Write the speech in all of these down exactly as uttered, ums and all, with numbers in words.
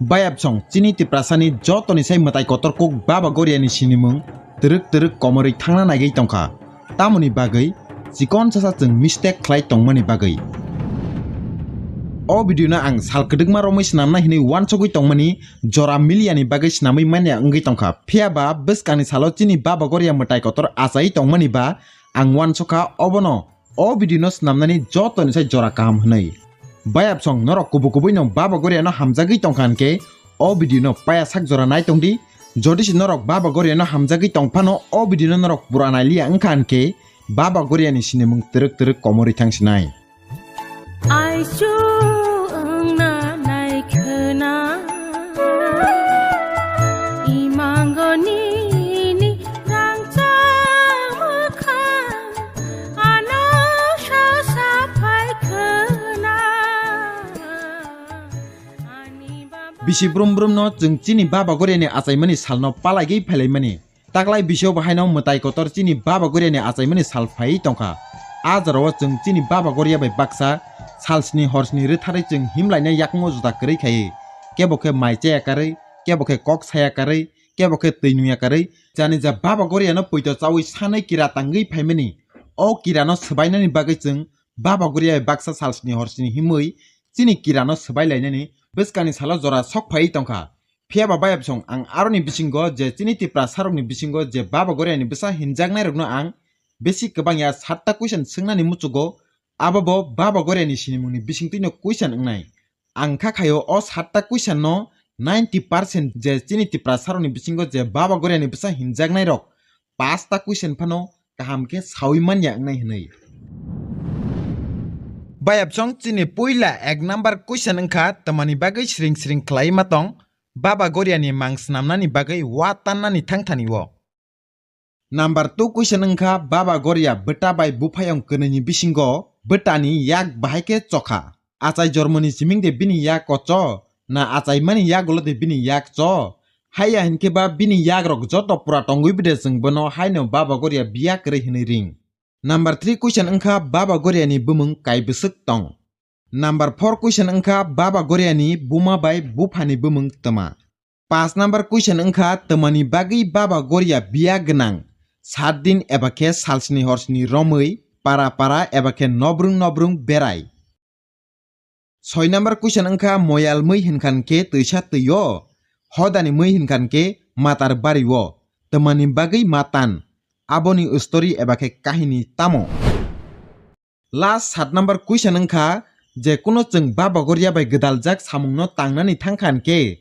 Bayapsong chini Tiprasani jotoni sai mwtai kotor kuk Baba Goriani sinimung twrwk twrwk komorwi thangna naigwi tongkha. Tamoni bagwi chikon sasa chwng mistake khlai tongmani bagwi. O video no ang sal kwdwkma romwi swnamna hinwi uansugwi tongmani jora miliani bagwi swnamwi manya wngwi tongkha. Phiyaba bwskangni salo chini Baba Goria mwtai kotor achai tongmani ba ang uansukha obono o video no swnamnani jotoni sai jora kaham hwnwi. Bayapsong norok kubu kubui no Baba Goria no hamjagwi tongkha hinkhe o video no paya sak jora nai tongdi. Jodi se norok Baba Goria no hamjagwi tongphano o video no norok pura nailiya wngkha hinkhe Baba Goria ni sinimung twrwk twrwk komorwi thangsinai. Aichu wngna naikhwna, imango nini rangchak mwkhang, ano sosa phaikhwna. Ani baba. Bisi brum brum no chwng chini Baba Goria ni achaimani salno palaigwi phailaimani. Taklai bisio bo haino mwtai kotor chini Baba Goriani achaimani sal phaiwi tongkha. A jorao chwng chini Baba Goria bai baksa sal sni hor sni rwtharwi chwng himlaina yakung o juda kwrwi khaiwi. Kebo khe mai chaya karwi, kebo khe kok saya karwi, kebo khe twi nuya karwi. Jani ja Baba Goriano poito chawi sanwi kira tangwi phaimani. O kirano swbainani bagwi chwng Baba Goria bai baksa sal sni hor sni himwi chini kirano swbai lainani bwskangni salo jora sok phaiwi tongkha. Phiya ba bayapsong ang aroni bisingo je chini Tiprasarokni bisingo je Baba Goriani bwsa hinjaknairokno ang besi kwbang ya satta question swngnani muchugo, abo bo Baba Goriani sinimungni bisingtwino question wngnai. Ang kha khaio o satta question no ninety percent je chini Tiprasarokni bisingo je Baba Goriani bwsa hinjaknairok pasta question phano kaham khe sawi manya wngnai hwnwi. Bayapsong chini puila ek number question wngkha twmani bagwi sring sring khlai ma tong Baba Goriani mang snamnani bagwi wa tannani thangthani o. Number two question wngkha Baba Goria bwta bai buphayong kwnwini bisingo bwtani yak bahai khe chokha. Achai jormoni siming de bini yak o cho, na achaimani yak ulo de bini yak cho? Haiya hinkhe ba bini yak rok joto pura tongwi bide chwng bono haino Baba Goria biya kwrwi hwnwi ring. Number three question wngkha Baba Goriani bumung kai bwswk tong? Number four question wngkha Baba Goriani buma bai buphani bumung twma? Paanch number question wngkha twmani bagwi Baba Goria biya gwnang sat din eba khe salsni horsni romwi para para eba khe nobrung nobrung berai? Soi number question wngkha moyal mwi hinkhan khe twisa twi o, hodani mwi hinkhan khe matar bari o, twmani bagwi matan? Aboni story eba khe kahini tamo? Last sat number question wngkha je kuno chwng Baba Goria bai gwdaljak samungno tangnani thangkha hinkhe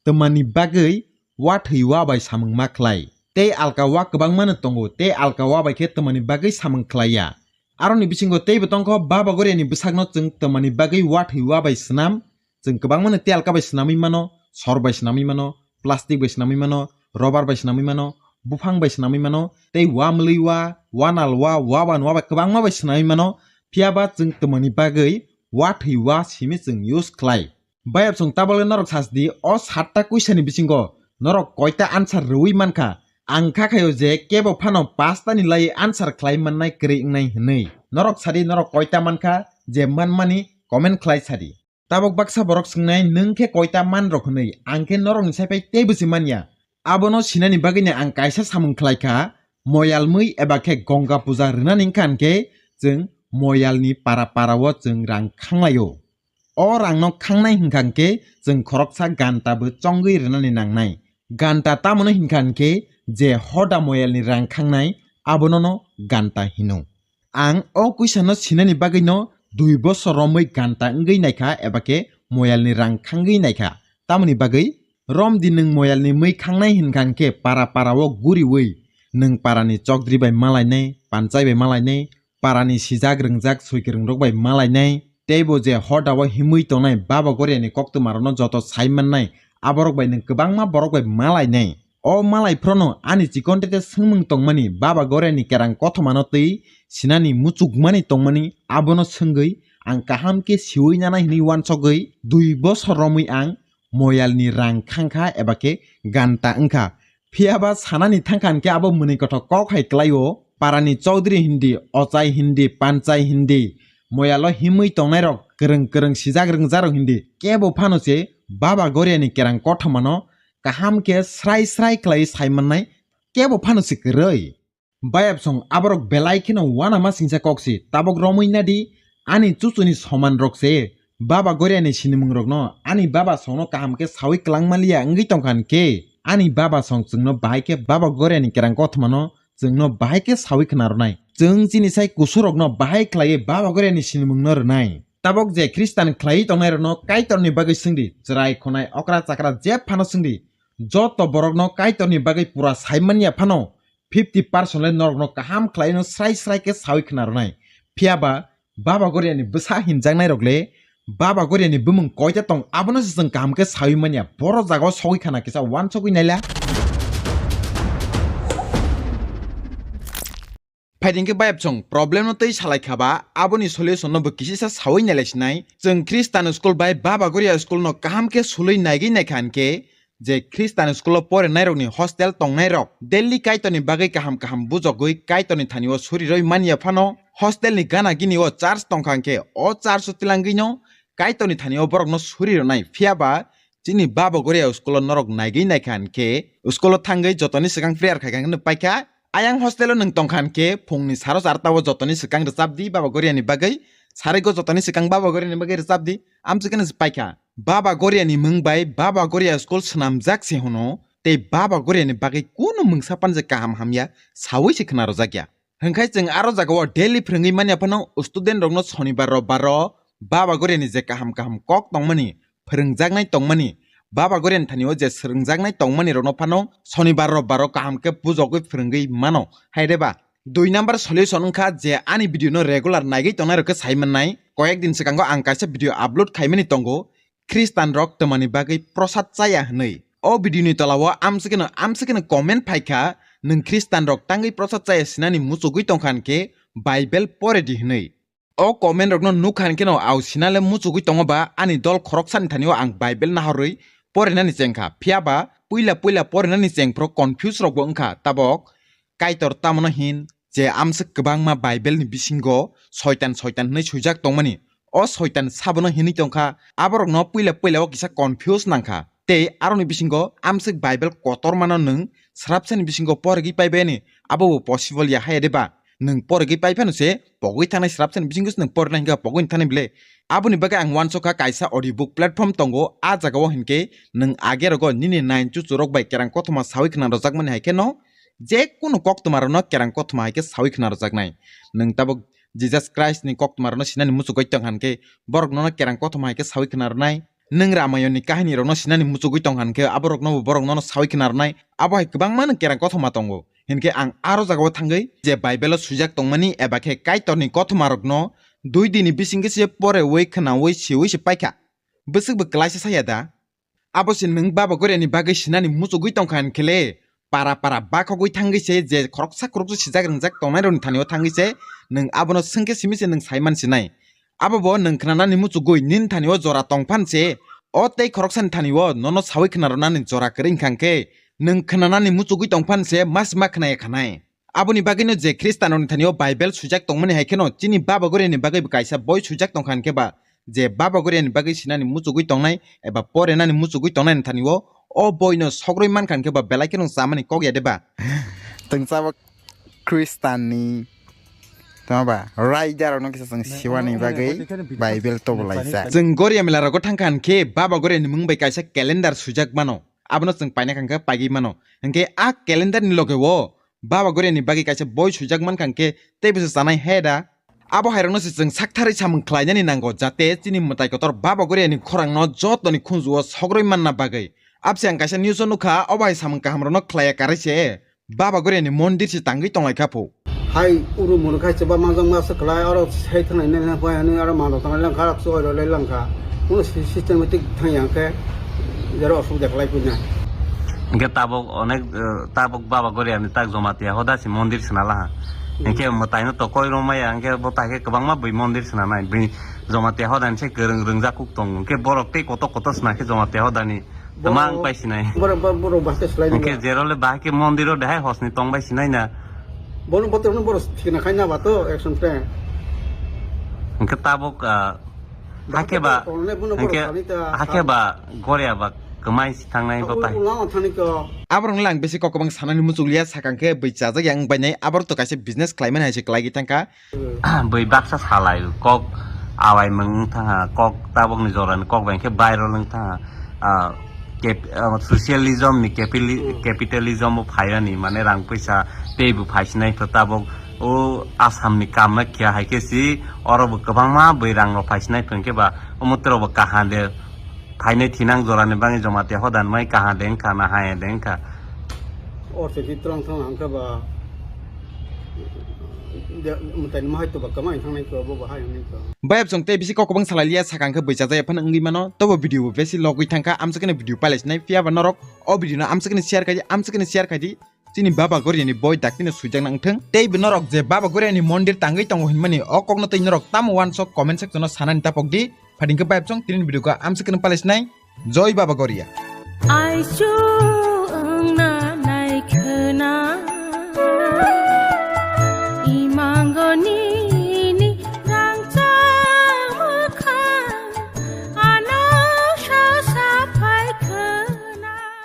twmani bagwi wa thwi wa bai samung ma khlai? Tei alka wa kwbangmano tongo, tei alka wa bai khe twmani bagwi samung khlai ya? Aroni bisingo teibo tongkho Baba Goriani bwsakno chwng twmani bagwi wa thwi wa bai swnam. Chwng kwbangmano tei alka bai swnamwi mano, sor bai swnamwi mano, plastic bai swnamwi mano, rubber bai swnamwi mano, buphang bai swnamwi mano, tei wa mwlwi wa, wa nal wa, wa ban wa bai kwbangma bai swnamwi mano. Phiya ba chwng twmani bagwi wa thwi wa simi chwng use khlai? Bayapsong tabole norok sasdi o satta question ni bisingo norok koita answer rwui mankha? Ang kha khaio je kebo phano pasta ni lai answer khlai mannai kwrwi wngnai hwnwi. Norok sadi norok koita mankha je manmani comment khlai sadi. Tabok baksa borok swngnai nwng khe koita man rok hwnwi, ang khe norokni sai phai teibo se manya. Abono sinani bagwino ang kaisa samung khlai kha, moyal mwi eba khe Gonga puja rwnani wngkha hinkhe chwng moyalni para para o chwng rang khanglai o. O rangno khangnai hinkha hinkhe chwng khoroksa ganta bo chongwi rwnani nangnai. Ganta tamoni hinkha hinkhe je hoda moyalni rang khangnai abonono ganta hino. Ang o question no sinani bagwino dui bosor romwi ganta wngwi naikha eba khe moyalni rang khangwi naikha. Tamoni bagwi romdi nwng moyalni mwi khangnai hinkha hinkhe para para o guriwi nwng parani chokdri bai malainai, panchai bai malainai, parani sijak rwngjak swikwrwng rok bai malainai, teibo je hoda o himwi tongnai Baba Goriani koktwma rokno joto sai mannai, aborok bai nwng kwbangma borok bai malainai. O malai phrono ani chikon tete swngmung tongmani Baba Goriani kerang kothomano twi sinani muchukmani tongmani abono swngwi ang kaham khe siwi nanai hwnwi uansugwi dui bosor romwi ang moyalni rang khangkha eba khe ganta wngkha. Phiya ba sanani thangkha hinkhe abo mwnwi kothok kok hai kwlai o, parani chowdhury hindi, ochai hindi, panchai hindi, moyalo himwi tongnairok kwrwng kwrwng sijak rwngjakrok hindi kebo phano se Baba Goriani kerang kothomano kaham khe srai srai khlai sai mannai kebo phano se kwrwi. Bayapsong aborok belai kheno uanama singsa kok si, tabok romwi nadi ani chuchuni soman rok se. Baba Goriani sinimung rokno ani baba songno kaham khe sawi kwlang maliya wngwi tongkha hwn khe, ani baba song chwngno bahai khe Baba Goriani kerang kothomano chwngno bahai khe sawi khna rwnai. Chwng chini sai kusurokno bahai khlaiwi Baba Goriani sinimungno rwnai. Tabok je Khristan khlaiwi tongnairokno Kaitorni bagwi swngdi, chwrai khonai okra chakra je phano swngdi, joto borokno Kaitorni bagwi pura sai manya phano fifty percent le norokno kaham khlaino srai srai khe sawi khna rwnai. Phiya ba Baba Goriani bwsa hinjaknairok le Baba Goriani bumung koita tong, abono se chwng kaham khe sawi manya. Boro jagao sogwi khana kisa uansugwi naila. Phaidi hwnkhe bayapsong problem no twi salai kha ba, aboni solution no bo kisisa sawi nailai sinai. Chwng Khristan school bai Baba Goria school no kaham khe sulwi naigwi naikha hwnkhe, je Khristan school o porenairokni hostel tongnairok daily Kaitorni bagwi kaham kaham bujogwi Kaitorni thani o suriroi manya phano, hostel ni gana gini o church tongkha hwnkhe, o church o tilangwino Kaitorni thani o borokno suri rwnai. Phiya ba chini Baba Goria school o norok naigwi naikha hwnkhe, school o thangwi jotoni swkang prayer khaikha hwnwi paikha. Ayang hostel o nwng tongkha hwnkhe, phungni saro charta o jotoni swkang rwchapdi Baba Goriani bagwi, sariko jotoni swkang Baba Goriani bagwi rwchapdi, amchikeno se paikha. Baba Goriani mung bai Baba Goria school swnamjak se hwno, tei Baba Goriani bagwi kunu mungsa pan je kaham hamya sawi se khna rwjakya. Hwnkhai chwng aro jagao daily phwrwngwi manya phano student rokno sonibar robbaro Baba Goriani je kaham kaham kok tongmani, phwrwngjaknai tongmani, Baba Goriani thani o je swrwngjaknai tongmani rokno phano sonibar robbaro kaham khe bujogwi phwrwngwi mano. Hai de ba? Dui number solution wngkha je ani video no regular naigwi tongnai rok khe sai mannai. Koyek din swkango ang kaisa video upload khaimani tongo, Khristan rok twmani bagwi prosad chaya hwnwi. O video ni tola o amswkeno amswkeno comment phaikha, nwng Khristan rok tangwi prosad chaya sinani muchugwi tongkha hwnkhe Bible pore di hwnwi. O comment rokno nukha hwnkhe no au sinale muchugwi tongo ba ani dol khoroksani thani o ang Bible nahorwi porinani chengkha. Phiya ba puila puila porinani chengphuru confuse rokbo wngkha. Tabok Kaitor tamono hin je amswk kwbangma Bible ni bisingo soitan soitan hwnwi swijak tongmani. O soitan sabono hinwi tongkha, aborokno puila puila o kisa confuse nangkha. Tei aroni bisingo amswk Bible kotormano nwng srapsani bisingo porigwi paibai ani, abo bo possible ya hai de ba? Nwng porigwi pai phano se pogwi thangnai srapsani bisingo se nwng porinai hwnkhe pogwi thangnai bile. Aboni bagwi ang uansukha kaisa audiobook platform tongo, a jagao hinkhe nwng age rogo nini nain chuchurok bai kerang kothoma sawi khna rwjakmani hai kheno je kunu koktwma rokno kerang kothoma hai khe sawi khna rwjaknai. Nwng tabuk Jesus Christ ni koktwma rokno sinani muchugwi tong kha hinkhe borok nono kerang kothoma hai khe sawi khna rwnai. Nwng Ramayon ni kahini rokno sinani muchugwi tong kha hinkhe aborokno bo borok nono sawi khna rwnai. Abo hai kwbangma nwng kerang kothoma tongo. Hinkhe ang aro jagao thangwi je Bible o swijak tongmani eba khe Kaitor ni kothoma rokno dui din ni bisingkhe se porewi khnawi siwi se paikha. Bwswk bo kwlaisa saya da? Abo se nwng Baba Goriani bagwi sinani muchugwi tongkha hinkhe le, para para bakhogwi thangwi se je khoroksa khoroksa sijak ringjak tongnairokni thani o thangwi se nwng abono swngkhe simi se nwng saiman sinai. Abo bo nwng khnanani muchugwi nini thani o jora tongphan se, o tei khoroksani thani o nono sawi khna rwnani jora kwrwi wngkha hinkhe, nwng khnanani muchugwi tongphan se ma se ma khnaya khanai. Aboni bagwino je Khristanrokni thani o Bible swijak tongmani hai kheno chini Baba Goriani bagwi bo kaisa boi swijak tongkha hinkhe ba, je Baba Goriani bagwi sinani muchugwi tongnai eba porenani muchugwi tongnaini thani o, o boino sogrwi mankha hinkhe ba belai kheno chamani kok ya de ba? Twngsa bo Khristanni tongma ba raidarokno kisa chwng siwani bagwi Bible tobolaijak. Chwng Goria mela rogo thangkha hinkhe Baba Goriani mung bai kaisa calendar swijak mano. Abono chwng paina kha hinkhe paigwi mano. Hinkhe a calendar ni loge o Baba Goriani bagwi kaisa boi swijak mankha hinkhe tei bisa chanai he da? Abo hairokno se chwng saktharwi samung khlainani nango, jate chini mwtai kotor Baba Goriani khorangno jotoni khunju-o sogrwi manna bagwi. Abse ang kaisa news-o nukha, obo hai samung kahamrokno khlaiya karwi se Baba Goriani mondir se tangwi tonglaikha phu. Hai uru muru khai chwba manjakma se khlai, oro sai thangnai nai nang phai hwnwi oro manrok thangnai langkha, oro chwai rok lai langkha. Uno si-, systematic thangya hwnkhe jero osubida khlai puina. Hingke tabok onek, eh, tabok Baba Goriani tak Jomatia hoda si mondir sina laha. Hmm. Hingke mwtaino tokoi romaya, hingke bo taike kwbangma bui mondir sina nai. Bui Jomatia hoda ni se kwrwng rwngjak kuk tongo. Hingke borok tei koto koto sina khe Jomatia hoda ni twmang pai sinai. Borok, borok, borok bahai khe slai nangya. Hingke jerole bahai khe mondiro dehai hosni tong bai sinai na. Bono botorno borok thikna khai na ba to action plan. Hingke tabok, ah, Hakhe ba, Hakhe ba Goria ba kwmai si thangnai bo tai. Aborok lang bisi kok kwbang sanani muchukliya, sakang khe bui chajak yang bainai, aborok to kaisa business khlaimani hai se khlaigwi thangkha. Bui baksa salai kok awai mung thangha, kok tabok ni jora ni kok bai khe viral wng thangha. Ah, cap-, ah, socialism ni capili-, capitalism o phairani, mane rang puisa tei bo phaisinai pho tabok o Assam ni kam na kya hai khe si oro bo kwbangma bui rang rok phaisinai pho hwnkhe ba omo tei rok bo kaham de phainai thinang jora ni bagwi joma te hodan mai kaham de wngkha na hai de wngkha. Or se ki trong thang hangkha ba de mutai ni mahai to ba kamai thangnai ko bo bahai hwnwi ko. Bayap song tei bisi kok kwbang salai liya sakang khe bui chajak ya phano wngwi mano, tobo video bo besi logwi thangkha, amsa khe video pailai sinai phiya ba norok o video no amsa khe share khai di, amsa khe share khai di. Chini Baba Goria ni boi dakti no suijak nang thung. Tei bo norok je Baba Goria ni mondir tangwi tongo hinmani o kok no tei norok tamo uansuk comment section o sanani tapok di. Phating khe bayap song tini video ko amsa khe pailai sinai. Joi Baba Goria. Aichu wngna